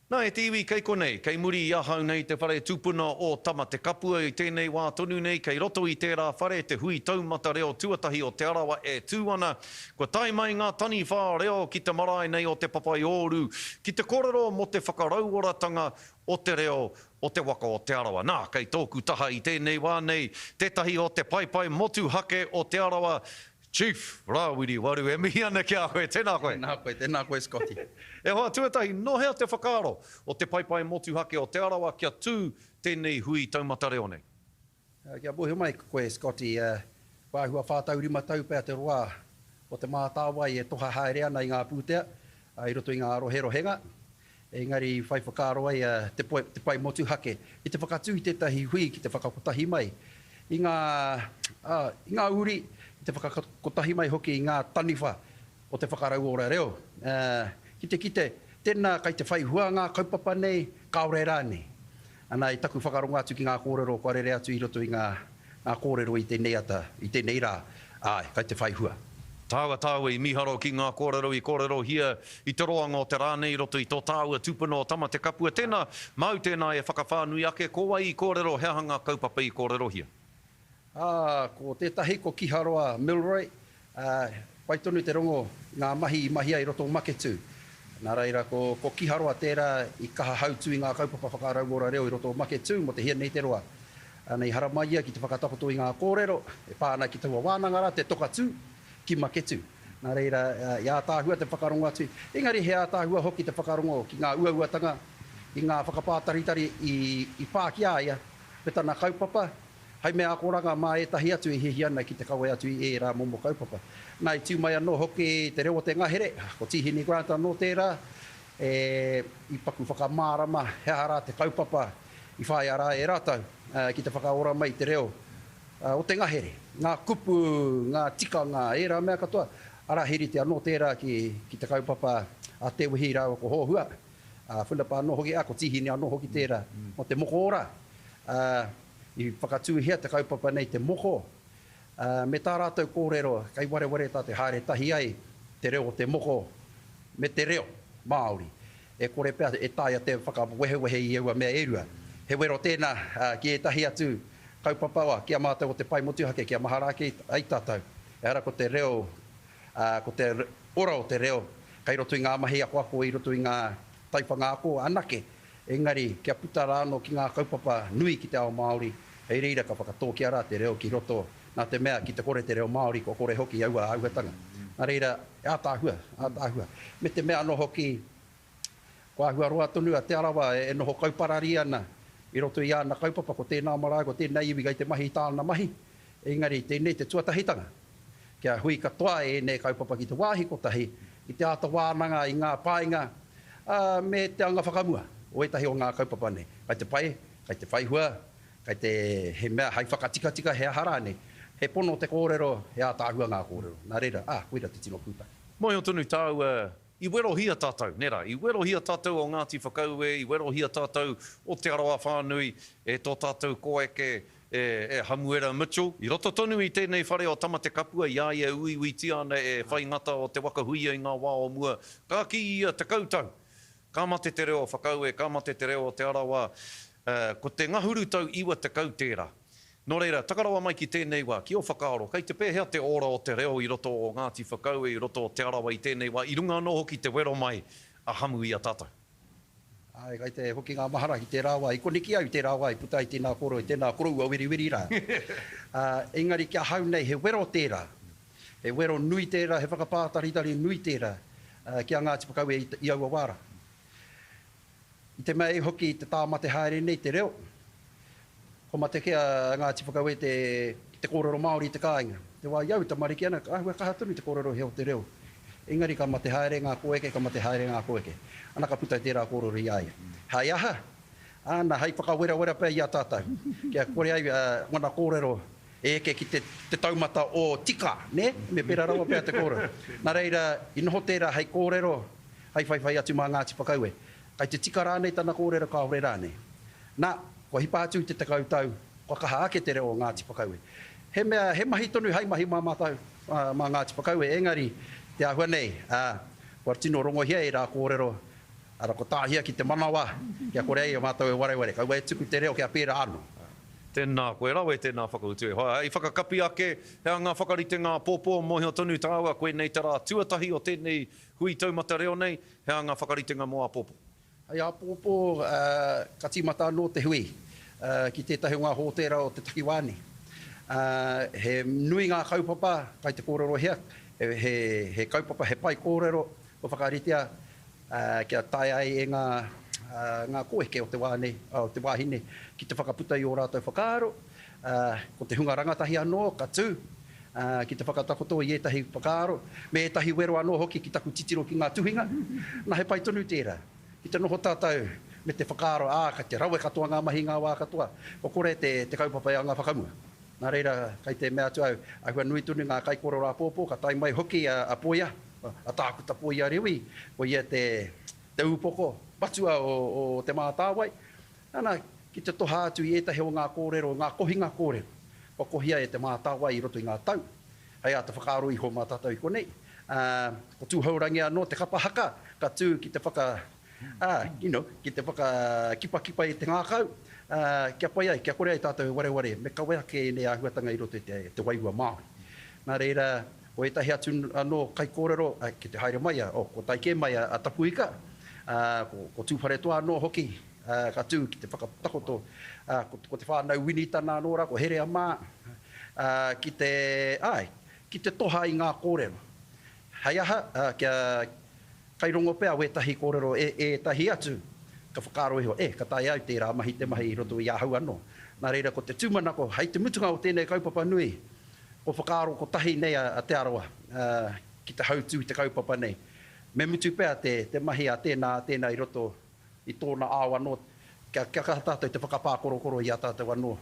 Nā, e te iwi kei konei, kei muri i ahau nei te whare tupuna o Tamatekapua i tēnei wā tonu nei, kei roto i tērā whare te hui taumata reo tuatahi o Te Arawa e tū ana. Kua tae mai ngā taniwha reo ki te marae nei o Te Papaiōuru ki te kōrero mō te whakarauoratanga o te reo o te waka o Te Arawa. Nā, kei tōku taha i tēnei wā nei tētahi o te paepae motuhake o Te Arawa, Chief Rāwiri Waru, e mihi ana ki a koe, tēnā koe. Tēnā koe, tēnā koe Scotty. E hoa, tuatahi, nō hea te whakaaro o te paepae motuhake o Te Arawa kia tū tēnei hui taumata reo nei? Kia mōhio mai koe Scotty, kua āhua 45 tau pea te roa o Te Mātāwai e toha haere ana i ngā pūtea i roto i ngā roherohenga. Engari i whai whakaaro ai a Te Te Pae Motuhake ki te whakatū i tētahi hui ki te whakakotahi mai i ngā, ā, i ngā uri, ki te whakakotahi mai hoki i ngā taniwha o te whakarauora reo, ā, ki te kite, tēnā kai te whai hua ngā kaupapa nei, kāore rānei. Ana, i taku whakarongo atu ki ngā kōrero kua rere atu i roto i ngā, ngā kōrero i tēnei ata, i tēnei rā, āe, kai te whai hua. Tāua tāua i mīharo ki ngā kōrero i kōrerohia i te roanga o te rā nei i roto i tō tāua tupuna o Tamatekapua. Tēnā, māu tēnā e whakawhānui ake, ko wai i kōrero, he aha ngā kaupapa i kōrerohia? Ā, ko tētahi ko Kiharoa Milroy, ā, pai tonu te rongo i ngā mahi i mahia i roto o Maketū. Nā reira, ko, ko Kiharoa tērā i kaha hautū i ngā kaupapa whakarauora reo i roto o Maketū mō te hia nei te roa. Ana i haramai ia ki te whakatakoto i ngā kōrero e pā ana ki taua wānanga rā, te toka tū ki Maketū. Nā reira, i ātaahua te whakarongo atu, engari he ātaahua hoki te whakarongo ki ngā uauatanga, i ngā whakapātaritari i pā ki a ia me tana kaupapa, hei mea akoranga mā ētahi atu e hiahia ana ki te kawe atu i ērā momo kaupapa. Nā, i tū mai anō hoki te reo o te ngahere, ko Tīhini Grant anō tērā, e, i paku whakamārama he aha rā te kaupapa i whāia rā e rātou ki te whakaora mai i te reo o te ngahere, ngā kupu, ngā tikanga, ērā mea katoa. Arā, he rite anō tērā ki te kaupapa a Te Wehi rāua ko Hōhua, a Philip anō hoki, ā, ko Tīhine anō hoki tērā mō te moko ora. I whakatūhia te kaupapa nei te moko, me tā rātou kōrero kei wareware tā te haere tahi ai te reo o te moko me te reo Māori. E kore pea e taea te whakawehewehe i aua mea e rua. He wero tēnā ki ētahi atu kaupapa, ki a mātou o te pae motuhake kia mahara ake ai tātou. Ehara ko te reo, ko te ora o te reo kei roto i ngā mahi akoako i roto i ngā taiwhanga ako anake, engari kia puta rā anō ki ngā kaupapa nui ki te ao Māori, hei reira ka whakatōkia rā te reo ki roto, nā te mea ki te kore te reo Māori kua kore hoki aua āhuatanga. Nā reira, he ātaahua, ātaahua. Me te mea anō hoki, kua āhua roa tonu a Te Arawa e noho kauparari ana i roto i āna kaupapa, ko tēnā marae, ko tēnā iwi kei te mahi i tāna mahi, engari tēnei te tuatahitanga kia hui katoa ēnei kaupapa ki te wāhi kotahi, ki te āta wānanga i ngā painga, ā, me te anga whakamua o ētahi o ngā kaupapa nei. Kei te pai, kei te whai hua, kei te, he mea hei whakatikatika, he aha rānei. He pono te kōrero, he ātaahua ngā kōrero. Nā reira, ā, koira te tino pūtake. Mōhio tonu tāua, i werohia tātou, nē rā, i werohia tātou o Ngāti Whakaue, i werohia tātou o Te Arawa whānui e tō tātou koeke, e, e Hamuera Mitchell. I roto tonu i tēnei whare o Tamatekapua, i a ia e uiuitia ana e Whai Ngata o Te Waka Huia i ngā wā o mua, ka kī ia, 10 tau, ka mate te reo o Whakaue, ka mate te reo o Te Arawa, ko te ngahuru tau 90 tērā. Nō reira, taka rawa mai ki tēnei wā, ki ō whakaaro, kei te pēhea te ora o te reo i roto o Ngāti Whakaue, i roto o Te Arawa i tēnei wā, i runga anō hoki te wero mai a Hamu i a tātou? Āe, kei te hoki ngā mahara ki tērā wā, i koneki au i tērā wā i puta ai tēnā koro, i tēnā koroua weriweri rā. Ā, engari ki ahau nei he wero tērā. He wero nui tērā, he whakapātaritari nui tērā ki a Ngāti Whakaue i aua wā rā. I te mea i hoki i te tāmate haere nei te reo, kua mate kē a Ngāti Whakaue te, te kōrero Māori i te kāinga. Te wā i au e tamariki ana, ka āhua kaha tonu te kōrerohia o te reo. Engari ka mate haere ngā kōeke, ka mate haere ngā kōeke. Ana ka puta tērā kōrero i a ia. Hei aha? Āna, hei whakawerawera pea i a tātou, kia kore ai wana kōrero e eke ki te, te taumata o tika, nē? Me pērā rawa pea te kōrero. Nā reira, i noho tērā hei kōrero Hei whaiwhai atu mā Ngāti Whakaue. Kei te tika rānei tana kōrero kāore rānei. Nā, kua hipa atu i te 10 tau, kua kaha ake te reo o Ngāti Whakaue. He mea, he mahi tonu hei mahi mā mātou, mā Ngāti Whakaue, engari, te āhua nei, ā, kua tino rongohia ērā kōrero. Ara ko tāhia ki te manawa kia kore ai e mātou e wareware, kaua e tuku te reo kia pērā anō. Tēnā koe, rawe tēnā whakautu e hoa. I whakakapi ake, he aha ngā whakaritenga āpōpō, mōhio tonu tāua koinei te rā tuatahi o tēnei hui taumata reo nei, he aha ngā whakaritenga mō āpōpō? Hei āpōpō, ka tīmata anō te hui ki tētahi o ngā hōtēra o te takiwā nei. He nui ngā kaupapa kai te kōrerohia, he kaupapa, he pae kōrero kua whakaritea kia taea ai e ngā ngā kōeke o te wā nei, o te wāhi nei, ki te whakaputa i ō rātou whakaaro. Ko te hunga rangatahi anō ka tū ki te whakatakoto i ētahi whakaaro, me ētahi wero anō hoki ki taku titiro ki ngā tuhinga. Nā, he pai tonu tērā. Ki te noho tātou me te whakaaro, ā, kei te rawe katoa ngā mahi i ngā wā katoa, kua kore te kaupapa e anga whakamua. Nā reira, kei te mea atu au, āhua nui tonu ngā kaikōrero āpōpō, ka tae mai hoki a Poia, a Tākuta Poia Rewi, ko ia te, te ūpoko matua o, o Te Mātāwai, ana, ki te toha atu i ētahi o ngā kōrero, ngā kohinga kōrero, kua kohia e Te Mātāwai i roto i ngā tau, hei āta whakaaro iho mā tātou i konei. Ā, ko Tūhourangi anō te kapa haka, ka tū ki te whaka, ā, you know, ki te whakakipakipa i te ngākau, ā, kia pai ai, kia kore ai tātou e wareware, me kawe ake ēnei āhuatanga i roto i te, te wairua Māori. Nā reira, ko ētahi atu anō kaikōrero, ā, ki te haere mai a, oh, kua tae kē mai a, a Tapuika, ā, ko, ko Tūwharetoa anō hoki, ā, ka tū ki te whakatakoto, ā, ko, ko te whānau Winitana anō rā, ko Herea mā, ā, ki te, āe, ki te toha i ngā kōrero. Hei aha, ā, kia, Kai rongo pea wētahi kōrero e ētahi atu, ka whakaaro iho, e, ka taea au tērā mahi te mahi i roto i ahau anō. Nā reira, ko te tūmanako, hei te mutunga o tēnei kaupapa nui, ko whakaaro kotahi nei a Te Arawa ki te hautū i te kaupapa nei. Me mutu pea te mahi a tēnā, a tēnā i roto i tōna ao anō, kia kaha tātou te whakapākorokoro i a tātou anō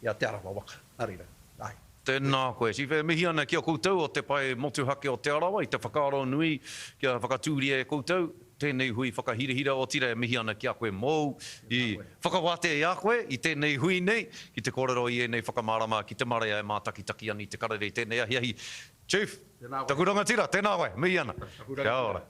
i a Te Arawa waka. Nā reira, āe. Tēnā koe. Chief, e mihi ana ki a koutou o Te Pae Motuhake o Te Arawa i te whakaaro nui kia whakatūria e koutou tēnei hui whakahirahira, otirā e mihi ana ki a koe mōu i whakawātea i a koe i tēnei hui nei ki te kōrero i ēnei whakamārama ki te marea e mātakitaki ana i te karere i tēnei ahiahi. Chief, taku rangatira, tēnā koe, mihi ana. Kia ora.